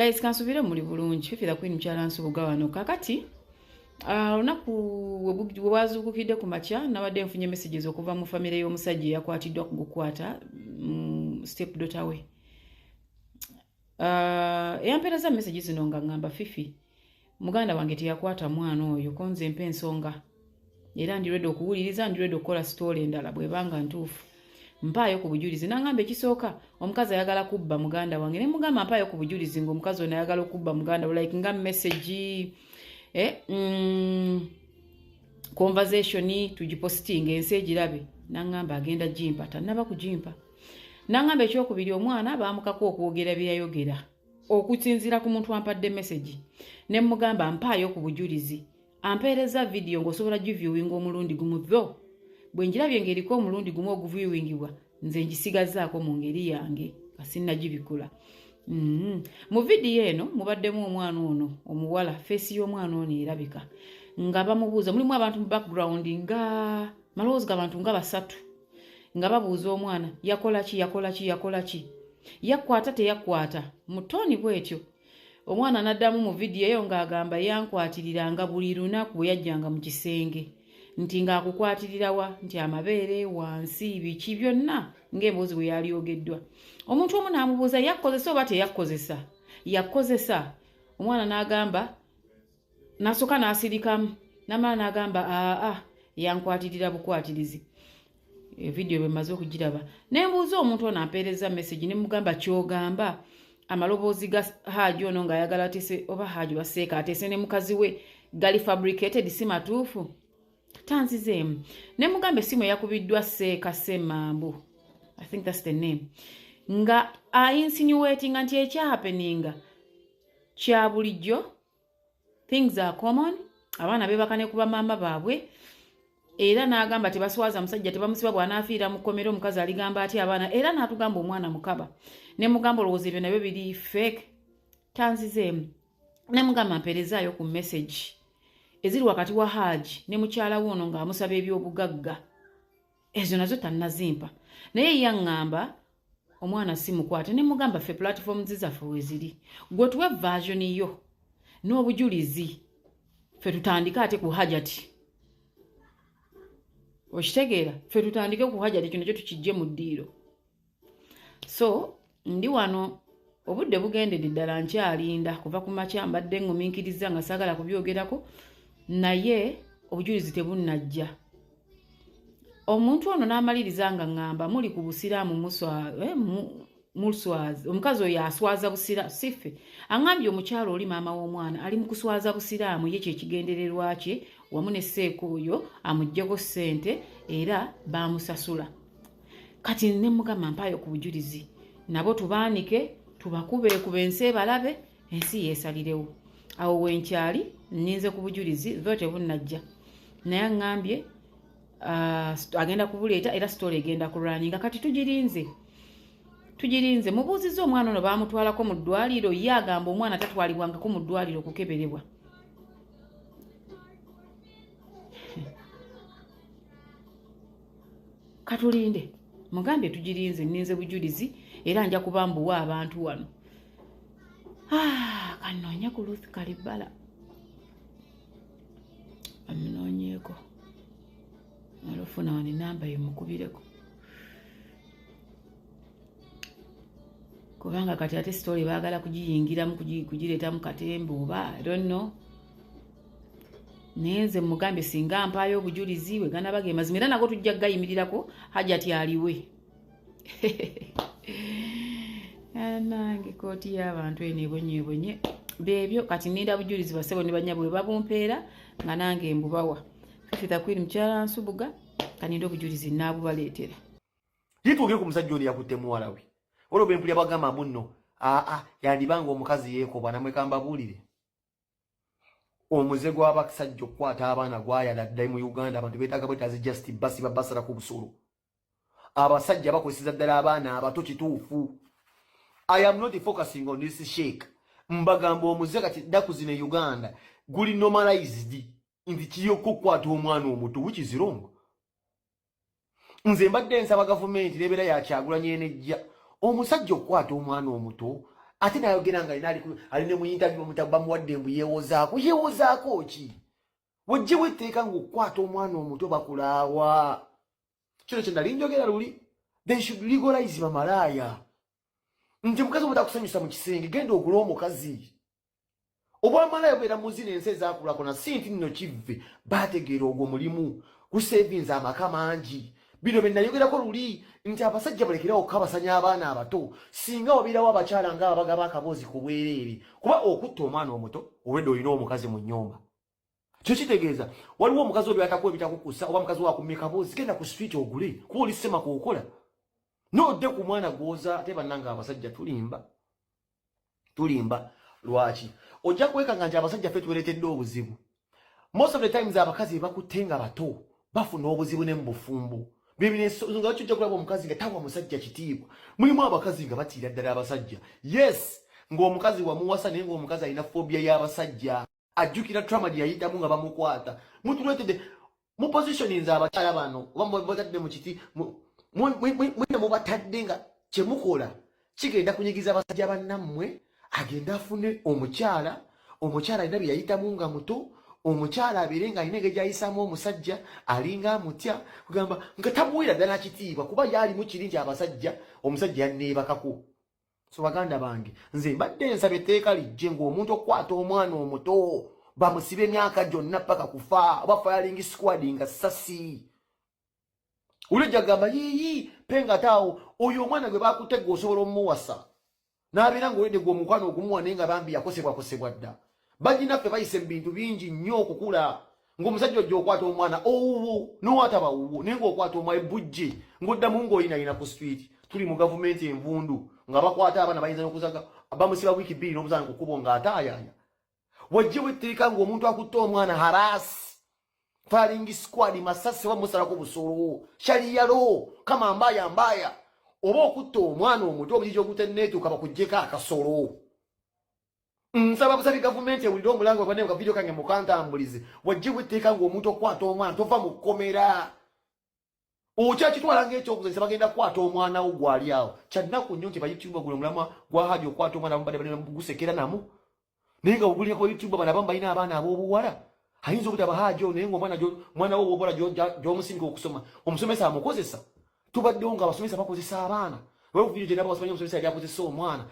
Guys, kansubire muli bulungi. Fifi the Queen, mukyala Nsubuga wano. Kakati olunaku we bwazuukukidde ku makya, nabadde nfunye messages okuva mu famire y'omusajja eyakwatiddwa ku gukwata step daughter we. Eyampeereza message zino nga ngamba, "Fifi, muganda wange teyakwata mwana oyo, konze mpa ensonga, era ndi ready okuwuliriza, ndi ready okukola story endala bwebanga ntuufu, mpaayo ku bujulizi." Nangamba ekisooka, omukazi ayagala kubba muganda wange. Ne mugamba, "Mpaayo ku bujulizi ng'omukazi ono ayagala okubba muganda we, like nga message, conversation, tugipostinga ensi egirabe." Nangamba agenda gimpa, tannaba kugimpa. Nangamba ekyokubiri, omwana baamukako okwogera bye yayogera okusinziira ku muntu ampadde message. Ne mugamba, "Mpaayo ku bujulizi." Ampeereza vidiyo ng'osobola giviewinga omulundi gumu, tho bwe njirabye ng'eriko omulundi gumu oguviewingibwa, nze ngisigazaako mu ngeri yange nga sinnagibikula. Mu vidiyo eno mubaddemu omwana ono omuwala, face y'omwana ono erabika nga bamubuuza. Mulimu abantu mu background, nga malowoozi g'abantu nga basatu nga babuuza omwana, yakola ki, yakola ki, yakola ki, yakwata, teyakwata, mu tone bwetyo. Omwana n'addamu mu vidiyo eyo ng'agamba yankwatiriranga buli lunaku bwe yajjanga mu kisenge, nti ng'akukwatirirawa, nti amabeere wansi, biki byonna, ng'emboozi bwe yalyogeddwa. Omuntu omu n'amubuuza, yakkozesa oba teyakkozesa? Yakkozesa. Omwana n'agamba, n'asooka n'asirikamu, n'amala n'agamba, "Aa, yankwatirira bukwatirizi." Evidiyo bwe mmaze okugiraba, ne mbuuza omuntu ono ampeereza message, ne mugamba, "Kyogamba amaloboozi ga Haaji ono ng'ayagala atese oba Haaji baseeka ateese ne mukazi we gali fabricated, si matuufu?" Tanzizeemu. Ne mugamba essimu eyakubiddwa Seeka Semambu, I think that's the name, nga ainsinuatinga nti ekyahappeninga kya bulijjo, things are common, abaana beebaka ne ku bamaama baabwe. Era n'agamba tebaswaza musajja, tebamusiba, bw'anaafiira mu kkomera omukazi aligamba atya abaana? Era n'atugamba omwana mukaba. Ne mugamba, "Olowooza ebyo nabyo biri fake?" Tanzizeemu. Ne mugamba mpeerezaayo ku message eziri wakati wa Haaji ne mukyala we ono ng'amusaba ebyobugagga. Ezo nazo tannazimpa, naye yaŋŋamba omwana si mukwate. Ne mugamba ffe platforms zaffe weziri, gwe tuwe version yo n'obujulizi, ffe tutandike ate ku Hajati. Okitegeera? Ffe tutandike ku Hajati, kino kyo tukijje mu ddiiro. So ndi wano, obudde bugendedde ddala, nkyalinda kuva ku makya. Mbadde ŋŋumiikiriza nga saagala kubyogerako, naye obujulizi tebunnajja. Omuntu ono n'amaliriza nga ŋŋamba muli ku busiraamu, muswaza omukazi oyo, aswaza busiraamu. Si ffe aŋŋambye, omukyalo oli maama w'omwana ali mu kuswaza busiraamu, ye kyekigendererwa kye, wamu ne seeka oyo amuggyeko ssente, era bamusasula. Kati ne mugamba, "Mpaayo ku bujulizi, nabo tubaanike, tubakubeekuba, ensi ebalabe, ensi yeesalirewo." Awo wenkyali nninze ku bujulizi, tho tebunnajja, naye aŋŋambye agenda kubuleeta, era story egenda kulwaninga. Kati tugirinze, tugirinze. Mubuuzizza omwana ono baamutwalako mu ddwaliro, ye agamba omwana tatwalibwangako mu ddwaliro okukeberebwa. Katulinde, mugambye tugirinze, nninze bujulizi, era nja kuba mbuwa abantu wano. Ah, kanoonye ku Ruth Kalibbala, amunoonyeeko, olufuna wano enamba ye mukubireko, kubanga kati ate story baagala kugiyingiramu, kugireetamu katemba oba I don't know. Naye nze mugambye singa mpaayo obujulizi bwe ganaba ge mazima, era nago tujja gayimirirako. Hajati aliwe nange kooti y'abantu eno ebonyeebonye beebyo. Kati ninda bujulizi, basebo ne banyabo, bwe babumpeera nga nange mbubawa. Fifi the Queen, mukyala Nsubuga, kaninda obujulizi naabubaleetera. Yituuke ku musajja ono yakutte muwala we. Olwo bwe mpulira bagamba mbu nno aa yandibanga omukazi yeekoba, namwe kambabuulire, omuze gw'abasajja okukwata abaana gwayala dda mu Uganda. Abantu beetaaga bwetaazi just basiba basala ku busolo. Abasajja bakozesa ddala abaana abato. Kituufu, I am not focusing on this sheik. Mbagamba omuze kati ddaku zino e Uganda guli normalized nti kiryoka okukwata omwana omuto, which is wrong. Nze mbadde nsaba gavumenti nebeera yakyagulanye enejja omusajja okukwata omwana omuto. Ate nayogera nga alina ali ne mu interview, bamuwadde mbu yeewozaako. Yeewozaako ki? Wojjewo etteeka ng'okukwata omwana omuto bakulaawa. Kino kye nali njogera luli, they should legalize bamalaaya, nti mukazi obutakusanyusa mu kisenge, genda ogule omukazi. Obwamalaaya bubeera mu zino ensi ezakulakona, si nti nno kivve bategeera ogwo mulimu gusevinza amaka mangi. Bino bye nayogerako luli nti abasajja balekerawo okukabasanya abaana abato. Singa wabeerawo abakyala nga abagaba akaboozi ku bwereere, kuba okutta omwana omuto olwedde olina omukazi mu nnyumba, kyo kitegeeza waliwo omukazi obyataku ebitakukusa, oba mukazi wakumya kaboozi, genda ku street ogule, kuba oli sema kuokola nodde ku mwana gwoza. Ate bannanga abasajja tulimba, tulimba. Lwaki ojja kwekanga nti abasajja ffe tuweretedde obuzibu? Most of the times abakazi bebakutte nga bato bafuna obuzibu ne mu bufumbo. Bibino nga kijja kulaba omukazi nga tawa musajja kitiibwa. Mulimu abakazi nga batiira ddala abasajja, yes, ng'omukazi wamuwasa, naye ng'omukazi alina phobia y'abasajja, ajjukira trauma gye yayitamu nga bamukwata. Mutuleetedde mu positioninze abakyala bano, oba mubatadde mu kiti mwena, mubatadde nga kyemukola kigenda kunyigiza abasajja bannammwe. Agende afune omukyala, omukyala alina bye yayitamu nga muto, omukyala abeere nga alina engeri gyayisaamu omusajja, alinga amutya, kugamba nga tamuwera ddala kitiibwa, kuba yaalimu kiri nti abasajja, omusajja yanneebakako. So baganda bange, nze mbadde nsaba etteeka lijje ng'omuntu okukwata omwana omuto bamusibe emyaka gyonna paka kufa, oba firing squad nga sasi. Olwejja gamba yiyi pe nga taawo oyo omwana gwe bakutega osobola omuwasa n'abeera ng'olwedde gwe omukwano ogumuwa, naye nga bambi yakosebwakosebwa dda. Baginaffe bayise mu bintu bingi nnyo okukula, ng'omusajja ojja okwata omwana owuwo nowataba wuwo, naye ng'okwata omwana ebujje ng'oddamu ng'oyinayina ku street. Tuli mu gavumenti envundu nga bakwata abaana, bayinza n'okuzaga bamusiba wiiki 2 n'omuzaana ku kkubo ng'ataayaaya. Wajjewo etteeka ng'omuntu akutte omwana harass, firing squad, masasi, bamusalako busolo, sharia law kama mbaya mbaya, oba okutta omwana omuto obujiji ogutenneetuuka bakuggyeko akasolo. Nsaba busabi gavumenti ewulire omulanga gwa ka video kange mukantambulize. Wajjewo etteeka ng'omuntu okukwata omwana tova mu kkomera okyakitwala ng'ekyokuzanyisa, bagenda kukwata omwana wo gwali awo. Kyannaku nnyo nti ba YouTuber guno omulamwa gwa Haji okwata omwana bamubadde gusekera namu, naye nga ogulyako YouTube. Bano abamu balina abaana ab'obuwala, ayinza obutaba Haji ono, naye ngaomwana mwana wo owobuwala gy'omusindika okusoma, omusomesa amukozesa. Tubaddewo nga abasomesa bakozesa abaana. Video gye naba omusomesa yali akozesa omwana.